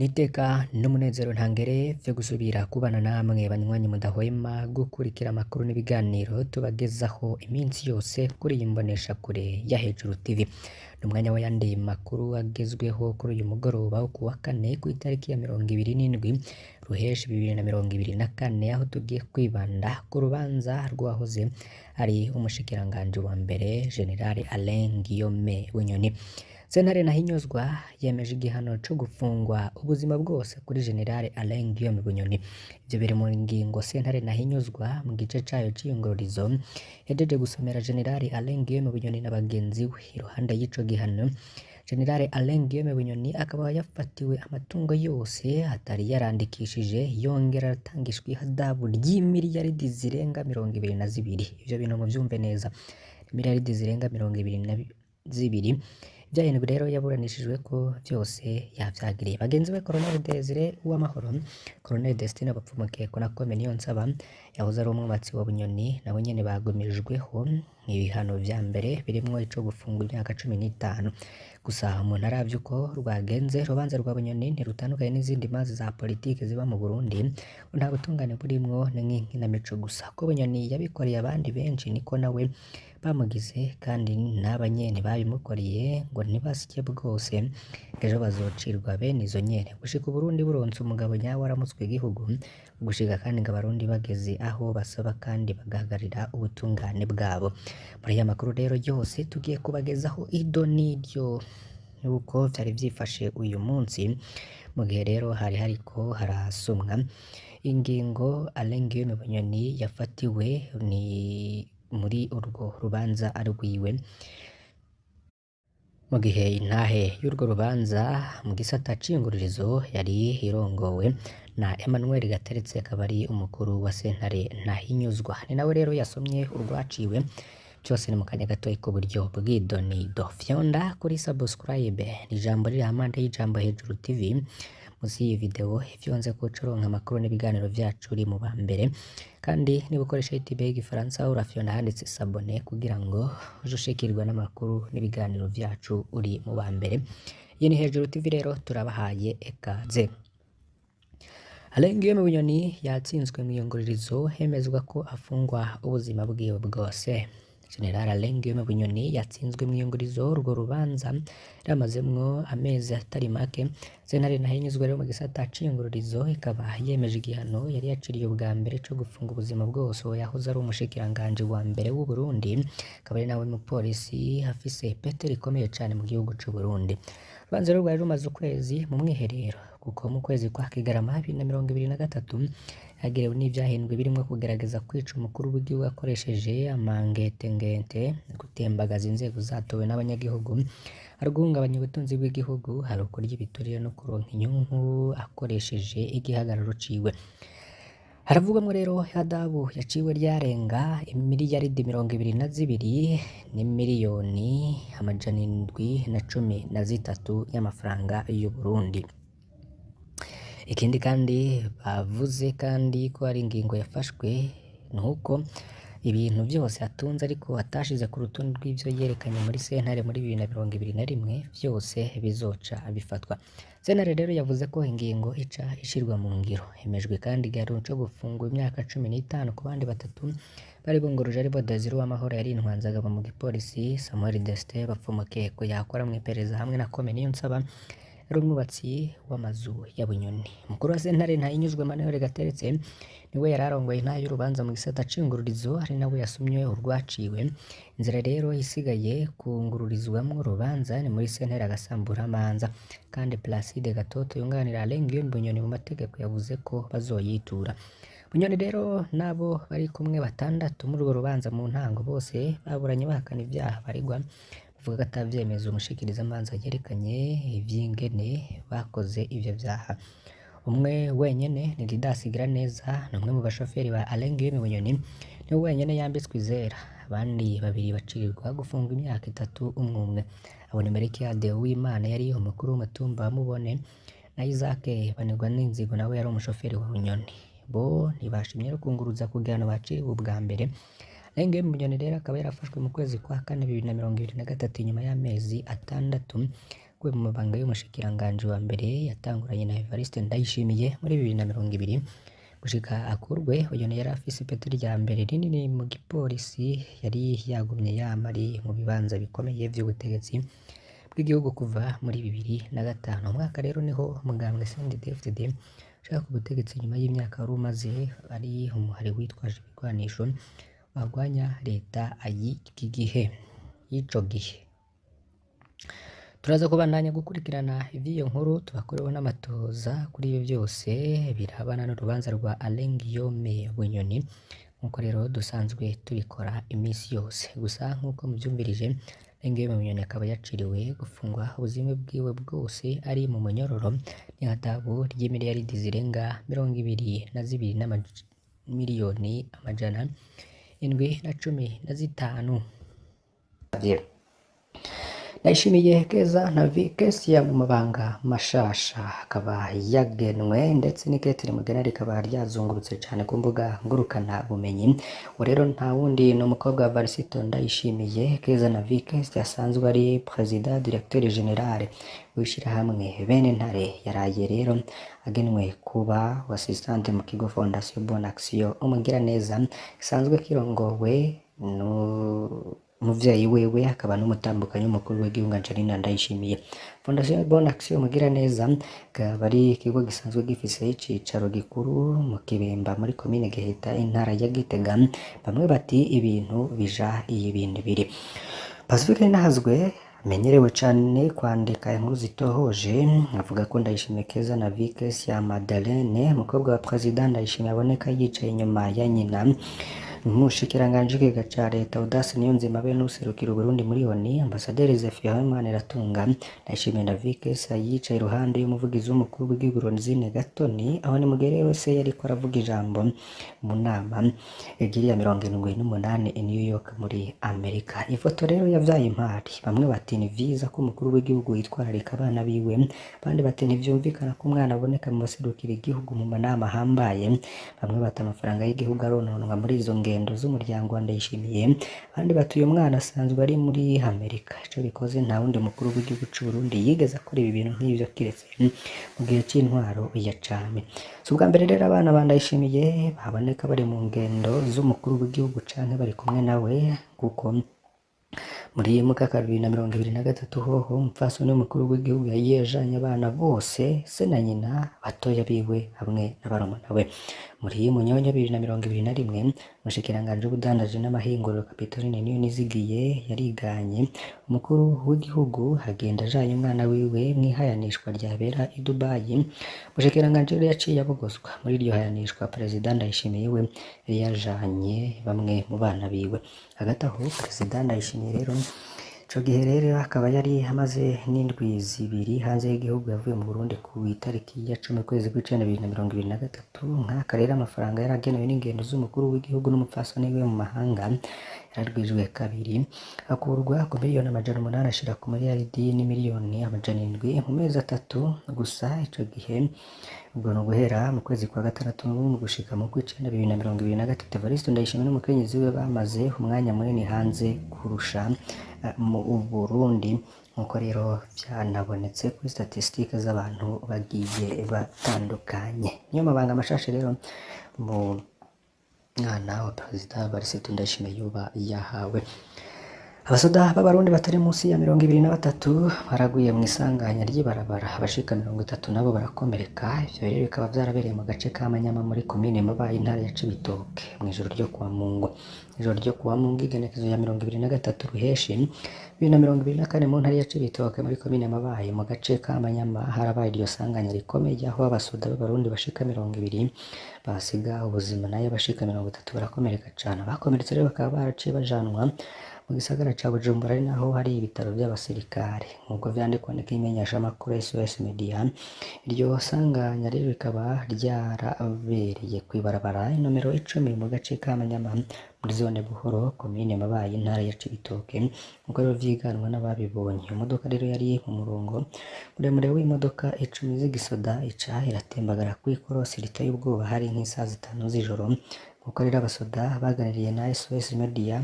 N'iteka n'umunezero ntangere vyo gusubira kubana namwe banywanyi mudahwema gukurikira amakuru n'ibiganiro tubagezaho iminsi yose kuri iyi mboneshakure ya Hejuru TV. Ni umwanya w'ayandi makuru agezweho kuri uyu mugoroba wo kuwa kane kw'itariki ya 27 Ruheshi 2024, aho tugiye kwibanda ku rubanza rw'uwahoze ari umushikiranganji wa mbere General Alain Guillaume Bunyoni. Sentare Ntahinyuzwa yemeje igihano co gufungwa ubuzima bwose kuri General Alain Guillaume Bunyoni. Ivyo biri mu ngingo Sentare Ntahinyuzwa mu gice cayo c'iyungururizo yahejeje gusomera General Alain Guillaume Bunyoni na bagenzi we. Iruhande y'ico gihano, General Alain Guillaume Bunyoni akaba yafatiwe amatungo yose atari yarandikishije, yongera aratangishwa ihadabu ry'imiriyaridi zirenga 22. Ivyo bintu muvyumve neza, imiriyaridi zirenga 22. Ivyahindwe rero yaburanishijwe ko vyose yavyagiriye. Bagenzi be Colonel Desire Uwamahoro, Colonel Destin Bapfumukeko na Kome Niyonsaba yahoze ari umwubatsi wa Bunyoni, nabo nyene bagumijweho ibihano vya mbere birimwo ico gufungwa imyaka 15. Gusa umuntu aravye uko rwagenze, urubanza rwa Bunyoni ntirutandukanye n'izindi manza za politike ziba mu Burundi, ngo nta butungane burimwo, ni nk'inkinamico gusa. Ko Bunyoni yabikoreye abandi benshi niko nawe bamugize, kandi n'aba nyene babimukoreye ngo ntibasye bwose, ejo bazocirwa bene izo nyene. Gushika Uburundi buronse umugabo nyawe aramutswe igihugu, gushika kandi ngo abarundi bageze aho basaba kandi bagahagararira ubutungane bwabo. Muri aya makuru rero yose tugiye kubagezaho ido n'iryo uko vyari vyifashe uyu munsi, mu gihe rero hari hariko harasomwa ingingo Alain Guillaume Bunyoni yafatiwe ni muri urwo rubanza rwiwe. Mu gihe intahe y'urwo rubanza mu gisata c'iyungururizo yari irongowe na Emmanuel Gateretse, akaba ari umukuru wa sentare Ntahinyuzwa. Ni nawe rero yasomye urwaciwe. Byose ni mu kanya gatoyi ku buryo bw'idonido. Fyonda kuri subscribe, ni ijambo riri hampande y'ijambo Hejuru TV munsi y'iyi video, ifyonze ko uca uronka amakuru n'ibiganiro vyacu uri mu ba mbere. Kandi niba ukoresha YouTube y'igifaransa, urafyonda ahanditse s'abonner kugira ngo uje ushikirwa n'amakuru n'ibiganiro vyacu uri mu ba mbere. Iyi ni Hejuru TV rero, turabahaye ekaze. Alain Guillaume Bunyoni yatsinzwe mw'iyungururizo, hemezwa ko afungwa ubuzima bwiwe bwose. General Alain Guillaume Bunyoni yatsinzwe mw'iyungururizo, urwo rubanza ramazemwo amezi atari make. Sentare Ntahinyuzwa rero mu gisata c'iyungururizo ikaba yemeje igihano yari yaciriye ubwa mbere co gufunga ubuzima bwose uwo yahoze ari umushikiranganji wa mbere w'u Burundi, akaba ari nawe mupolisi afise ipete rikomeye cane mu gihugu c'u Burundi. Urubanza rero rwari rumaze ukwezi mu mwiherero, kuko mu kwezi kwa Kigarama 2023 yagerewe n'ivyahindwe birimwo kugerageza kwica umukuru w'igihugu akoresheje amangetengente, gutembagaza inzego zatowe n'abanyagihugu, hari guhungabanya ubutunzi bw'igihugu, hari ukurya ibiturire no kuronka inyungu akoresheje igihagararo ciwe. Haravugwamwo rero ihadabu yaciwe ryarenga imiriyaridi 22 n'imiliyoni 713 y'amafaranga y'u Burundi. Ikindi kandi bavuze kandi ko ari ingingo yafashwe nuko ibintu vyose atunze ariko atashize ku rutonde rw'ivyo yerekanye muri sentare muri 2021 vyose bizoca bifatwa. Sentare rero yavuze ko ingingo ica ishirwa mu ngiro. Hemejwe kandi igihano co gufungwa imyaka 15 ku bandi batatu bari bunguruje, aribo Desire Uwamahoro yari intwanzagabo mu gipolisi, Samuel Destin Bapfumukeko yakora mw'iperereza, hamwe na Kome Niyonsaba yari umwubatsi w'amazu ya Bunyoni. Umukuru wa sentare Ntahinyuzwa Emmanuel Gateretse niwe yari arongoye intahe y'urubanza mu gisata c'iyungururizo, ari nawe yasomye urwaciwe. Inzira rero isigaye kungururizwamwo urubanza ni muri sentare Agasamburamanza, kandi Placide Gatoto yunganira Alain Guillaume Bunyoni mu mategeko yavuze ko bazoyitura. Bunyoni rero n'abo bari kumwe batandatu muri urwo rubanza mu ntango bose baburanye bahakana ivyaha baregwa, bavuga ko atavyemezo umushikirizamanza yerekanye ivy'ingene bakoze ivyo vyaha. Umwe wenyene ni Didas Giraneza, ni umwe mu bashoferi ba Alain Guillaume Bunyoni, niwe wenyene yambitswe izera. Abandi babiri bacirirwa gufungwa imyaka 3 umwe umwe. Abo ni Melchiade Uwimana yari umukuru w'umutumba wa Mubone na Isaac Banigwa n'Inzigo nawe yari umushoferi wa Bunyoni. Bo ntibashimye no kunguruza ku gihano baciriwe ubwa mbere. Alain Guillaume Bunyoni rero akaba yarafashwe mu kwezi kwa kane 2023 inyuma y'amezi 6 Akuwe mu mabanga y'umushikiranganji wa mbere yatanguranye na Evariste Ndayishimiye muri 2020 gushika akurwe. Uyu yari afise ipeti rya mbere rinini mu gipolisi, yari yagumye yama ari mu bibanza bikomeye vy'ubutegetsi bw'igihugu kuva muri 2005. Umwaka rero niho umugambwe CNDD-FDD ushaka ku butegetsi nyuma y'imyaka wari umaze ari umuhari witwaje ibigwanisho wagwanya leta y'iki gihe y'ico gihe. Turaza kubandanya gukurikirana ivy'iyo nkuru, tubakorewe n'amatoza kuri ibyo byose birabana n'urubanza rwa Alain Guillaume Bunyoni, nk'uko rero dusanzwe tubikora iminsi yose. Gusa nk'uko muvyumvirije, Alain Guillaume Bunyoni akaba yaciriwe gufungwa ubuzima bwiwe bwose ari mu munyororo n'ihadabu ry'imiliyaridi zirenga 22 n'amamiliyoni 715. Ndayishimiye Keza na Vikesia mu mabanga mashasha akaba yagenwe, ndetse n'ikete rimugena rikaba ryazungurutse cane ku mbuga ngurukana bumenyi. Uwo rero nta wundi ni umukobwa wa Varisito Ndayishimiye. Keza na Vikesia asanzwe ari President Directeur General w'ishirahamwe Bene Ntare, yaraye rero agenwe kuba assistant mu kigo Fondation Bonne Action Umugiraneza gisanzwe kirongowe umuvyeyi wewe akaba n'umutambukanyi w'umukuru w'igihugu Angelina Ndayishimiye. Fondation Bonne Action Umugiraneza akaba ari ikigo gisanzwe gifise icicaro gikuru mu Kibemba muri komine Giheta, intara ya Gitega. Bamwe bati ibintu bija iyi bintu biri. Pacifique Nahazwe amenyerewe cane kwandika inkuru zitohoje avuga ko Ndayishimiye Keza na Vikes ya Madeleine, umukobwa wa President Ndayishimiye, aboneka yicaye inyuma ya nyina, umushikiranganji w'ikigega ca leta Audace Niyonzima be n'userukira Uburundi muri ONU Ambasaderi Zephyrin Maniratunga. Ndayishimiye na Vikes yicaye iruhande y'umuvugizi w'umukuru w'igihugu Rosine Gatoni, aho ni mugihe rero se yariko aravuga ijambo mu nama igiri ya 78 i New York muri Amerika. Ifoto rero yavyaye impari, bamwe bati ni vyiza ko umukuru w'igihugu yitwararika abana biwe, abandi bati ntivyumvikana ko umwana aboneka mu baserukira igihugu mu manama ahambaye, bamwe bati amafaranga y'igihugu arononwa muri izo ngendo z'umuryango wa Ndayishimiye, abandi bati uyu mwana asanzwe ari muri Amerika. Ico bikoze nta wundi mukuru w'igihugu c'u Burundi yigeze akora ibi bintu nk'ivyo kiretse mu gihe c'intwaro ya cami. Si ubwa mbere rero abana ba Ndayishimiye baboneka bari mu ngendo z'umukuru w'igihugu canke bari kumwe nawe, kuko muri mukaka 2023 hoho umupfasoni w'umukuru w'igihugu yagiye ajanye abana bose, se na nyina, batoya biwe hamwe na barumuna we. Muri Munyonyo 2021 umushikiranganji w'ubudandaji n'amahinguriro Kapitoline Niyonizigiye yariganye umukuru w'igihugu agenda ajanye umwana wiwe mw'ihayanishwa ryabera i Dubai. Umushikiranganji rero yaciye abogozwa muri iryo hayanishwa. Perezida Ndayishimiye we yari yajanye bamwe mu bana biwe. Hagati aho Perezida Ndayishimiye rero ico gihe rero akaba yari amaze n'indwi zibiri hanze y'igihugu, yavuye mu Burundi ku itariki ya 10 ukwezi kw'icenda 2023. Nk'aka rero amafaranga yaragenewe n'ingendo z'umukuru w'igihugu n'umupfasoni wiwe mu mahanga yararwijwe kabiri, akurwa ku miliyoni 800 ashira ku miliyaridi n'imiliyoni 700 mu mezi atatu gusa. Ico gihe ubwo ni uguhera mu kwezi kwa gatandatu gushika mu kw'icenda 2023, Evariste Ndayishimiye n'umukenyezi wiwe bamaze umwanya munini hanze kurusha mu Burundi, nkuko rero vyanabonetse kuri statistique z'abantu bagiye batandukanye. Niyo mabanga mashasha rero mu mwana wa Perezida Evariste Ndayishimiye yoba yahawe. Abasoda b'Abarundi batari munsi ya 23 baraguye mu isanganya ry'ibarabara, abashika 30 nabo barakomereka. Ivyo rero bikaba vyarabereye mu gace ka Manyama muri komine Mabayi, intara ya Cibitoke, mw'ijoro ryo kuwa Mungu. Ijoro ryo kuwa Mungu igenekezo ya 23 Ruheshi 2024 mu ntara ya Cibitoke muri komine Mabayi mu gace ka Manyama harabaye iryo sanganya rikomeye, aho abasoda b'Abarundi bashika 20 basiga ubuzima nayo abashika 30 barakomereka cane. Abakomeretse rero bakaba baraciye bajanwa mu gisagara ca Bujumbura, ari naho hari ibitaro vy'abasirikare, nk'uko vyandikwa n'ikimenyeshamakuru SOS Media. Iryo sanganya rero rikaba ryarabereye kw'ibarabara inomero 10 mu gace ka Manyama muri zone Buhoro, komine Mabayi, intara ya Cibitoke, nk'uko rero vyiganwa n'ababibonye. Iyo modoka rero yari mu murongo muremure w'imodoka 10 z'igisoda, ica iratembagara kw'ikorosi riteye ubwoba hari nk'isaha 5 z'ijoro. Nkuko rero abasoda baganiriye na SOS Media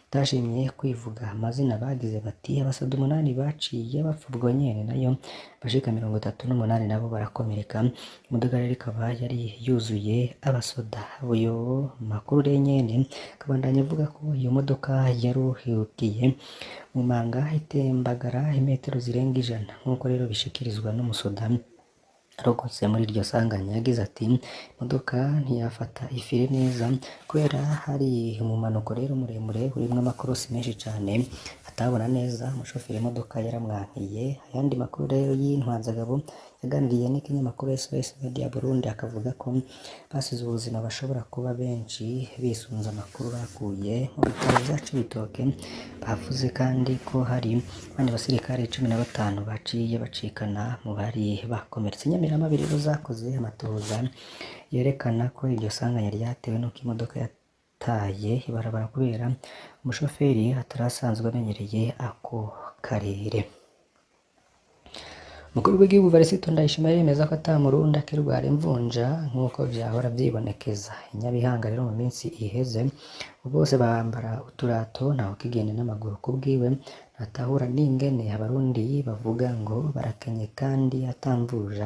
batashimye kwivuga amazina bagize bati abasoda 8 baciye bapfa ubwo nyene, nayo abashika 38 nabo barakomereka. Imodoka rero ikaba yari yuzuye abasoda. Ayo makuru rero nyene akabandanya avuga ko iyo modoka yaruhukiye mu manga itembagara imetero zirenga 100, nkuko rero bishikirizwa n'umusoda arokotse muri iryo sanganya. Yagize ati imodoka ntiyafata ifire neza kubera hari umumanuko rero muremure urimwo amakorosi menshi cane atabona neza. Umushoferi w'imodoka yaramwankiye. Ayandi makuru rero y'intwazagabo yaganiriye n'ikinyamakuru SOS Media Burundi akavuga ko basize ubuzima bashobora kuba benshi bisunze amakuru bakuye mu bitaro vya Cibitoke. Bavuze kandi ko hari abandi basirikare 15 baciye bacikana mu bari bakomeretse. Inyamiramabi rero zakoze amatohoza yerekana ko iryo sanganya ryatewe n'uko imodoka yataye ibarabara kubera umushoferi atarasanzwe amenyereye ako karere. Umukuru w'igihugu Varisito Ndayishimiye yemeza ko ata murundi akirwara imvunja nk'uko vyahora vyibonekeza. I Nyabihanga rero mu minsi iheze bose bambara uturato ntawukigenda n'amaguru. Kubwiwe ntatahura n'ingene abarundi bavuga ngo barakenye kandi ata mvunja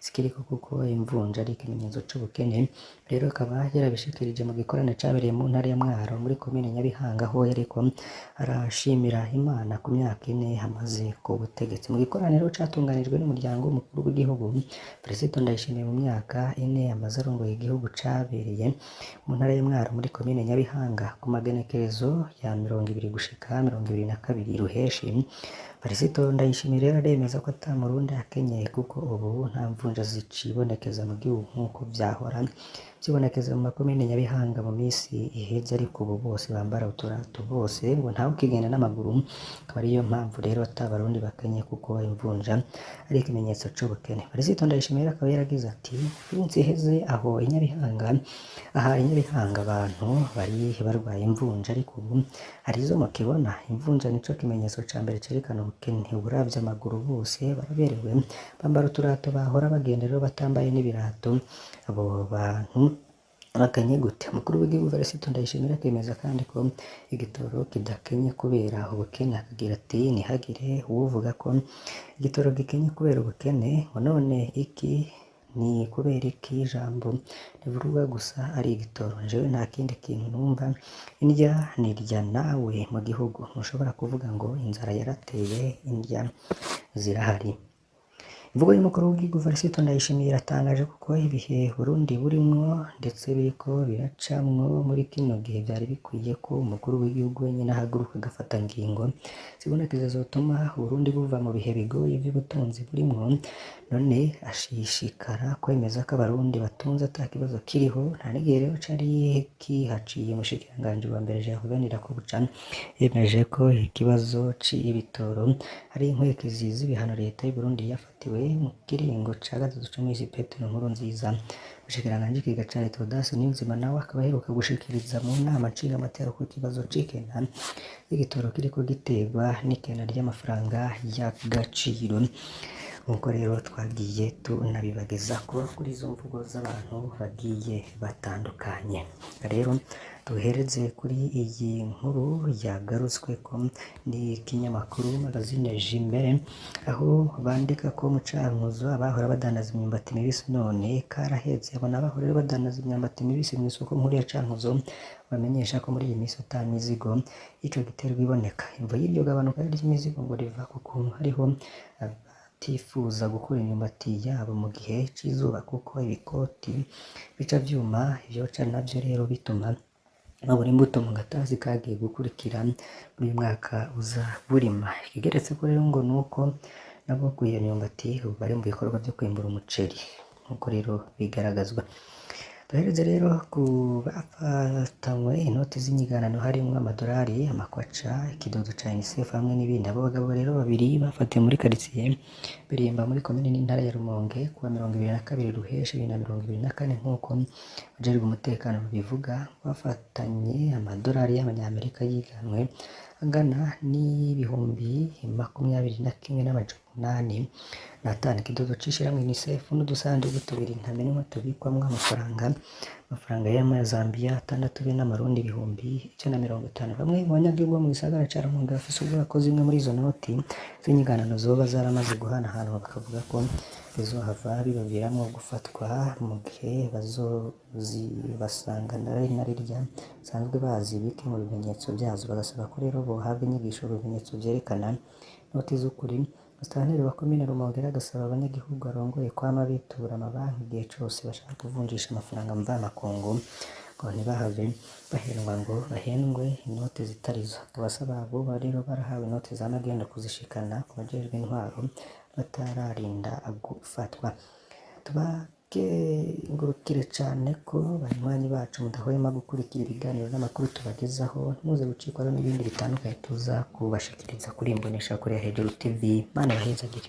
zikiriko, kuko imvunja ari ikimenyetso c'ubukene. Rero akaba yarabishikirije mu gikorane cabereye mu ntara ya Mwaro muri komine Nyabihanga, aho yariko arashimira Imana ku myaka 4 amaze ku butegetsi. Mu gikoraniro catunganijwe n'umuryango w'umukuru w'igihugu Perezida Ndayishimiye mu myaka 4 amaze arongoye igihugu, cabereye mu ntara ya Mwaro muri komine Nyabihanga ku magenekerezo ya 20 gushika 22 Ruheshi. Varisito Ndayishimiye rero aremeza ko ata murundi akenyeye, kuko ubu nta mvunja zicibonekeza mu gihugu nk'uko vyahora vyibonekeza mu makomine Nyabihanga mu misi iheze, ariko ubu bose bambara uturato bose ngo ntawukigenda n'amaguru. Akaba ariyo mpamvu rero ata barundi bakenye, kuko imvunja ari ikimenyetso c'ubukene. Varisito Ndayishimiye rero akaba yaragize ati iminsi iheze aho i Nyabihanga, aha i Nyabihanga abantu bari barwaye imvunja, ariko ubu hari izo mukibona. Imvunja nico kimenyetso ca mbere cerekana ubukene. Uravye amaguru bose baraberewe, bambara uturato, bahora bagenda rero batambaye n'ibirato. Abo bantu bakenye gute? Umukuru w'igihugu Varisito Ndayishimiye akemeza kandi ko igitoro kidakenye kubera ubukene, akagira ati ntihagire uwuvuga ko igitoro gikenye kubera ubukene, ngo none iki ni kubera iki ijambo rivurwa gusa ari igitoro? Jewe nta kindi kintu numva indya nirya nawe mu gihugu. Ntushobora kuvuga ngo inzara yarateye, indya zirahari. Imvugo y'umukuru w'igihugu Varisito Ndayishimiye iratangaje, kuko ibihe Burundi burimwo ndetse biriko biracamwo muri kino gihe vyari bikwiye ko umukuru w'igihugu wenyene ahaguruka agafata ngingo zibonekeza zotuma Uburundi buva mu bihe bigoye vy'ubutunzi burimwo. None ashishikara kwemeza ko abarundi batunze ata kibazo kiriho. Nta n'igihe rero cari kihaciye umushikiranganji wa mbere Gervais Ndirakobuca yemeje ko ikibazo c'ibitoro ari inkurikizi z'ibihano leta y'Uburundi yafatiwe mu kiringo ca gatatu c'umwisi Petero Nkurunziza. Umushikiranganji w'ikigega ca leta Audace Niyonzima nawe akaba aheruka gushikiriza mu nama nshingamateka ko ikibazo c'ikena ry'igitoro kiriko giterwa n'ikena ry'amafaranga y'agaciro, nkuko rero twagiye tunabibagezako kuri izo mvugo z'abantu bagiye batandukanye. Rero duhereze kuri iyi nkuru yagarutsweko n'ikinyamakuru magazine Jimbere, aho bandika ko mu Cankuzo abahora badandaza imyumbati mibisi none karaheze. Abo n'abahora rero badandaza imyumbati mibisi mw'isoko nkuru ya Cankuzo bamenyesha ko muri iyi minsi ata mizigo y'ico giterwa iboneka. Imvo y'iryo gabanuka ry'imizigo ngo riva ku kuntu hariho abatifuza gukura imyumbati yabo mu gihe c'izuba, kuko ibikoti bica vyuma, ivyoca navyo rero bituma babura imbuto mu gatasi kagiye gukurikira muri uyu mwaka uza burima. Ikigeretseko rero ngo nuko nabo kuye iyo myumbati ubu bari mu bikorwa vyo kwimbura umuceri, nkuko rero bigaragazwa. Duhereze rero ku bafatanywe inoti z'inyiganano harimwo amadolari, amakwaca, ikidodo ca UNICEF hamwe n'ibindi. Abo bagabo rero babiri bafatiwe muri karitiye Birimba muri komine n'intara ya Rumonge kuwa 22 Ruheshi 2024, nk'uko abajejwe umutekano babivuga. Bafatanye amadolari y'amanyamerika yiganwe angana n'21,805,000, ikidodo c'ishirahamwe UNICEF n'udusandugu tubiri ntamenwa tubikwamwo amafaranga Amafaranga y'amazambiya 6 be n'amarundi 150,000. Bamwe mu banyagihugu bo mu gisagara ca Rumonge bafise ubwoba ko zimwe muri izo noti z'inyiganano zoba zaramaze guhanahanwa, bakavuga ko bizohava bibaviramwo gufatwa mu gihe bazozibasangana ari na rirya basanzwe bazi bike mu bimenyetso vyazo. Bagasaba ko rero bohabwa inyigisho ku bimenyetso vyerekana inoti z'ukuri. Musitanteri wa komine Rumonge rero agasaba abanyagihugu arongoye kwama bitura amabanki igihe cose bashaka kuvunjisha amafaranga mvamakungu, ngo ntibahave bahendwa ngo bahendwe inote zitarizo. Akaba asaba abo rero barahawe inote za magendu kuzishikana ku bajejwe intwaro batararinda gufatwa. Tubakengurukire cane ko banywanyi bacu mudahwema gukurikira ibiganiro n'amakuru tubagezaho. Ntimuze gucikwa n'ibindi bitandukanye tuza kubashikiriza kuri Imboneshakure ya Hejuru TV. Mana ibahezagire.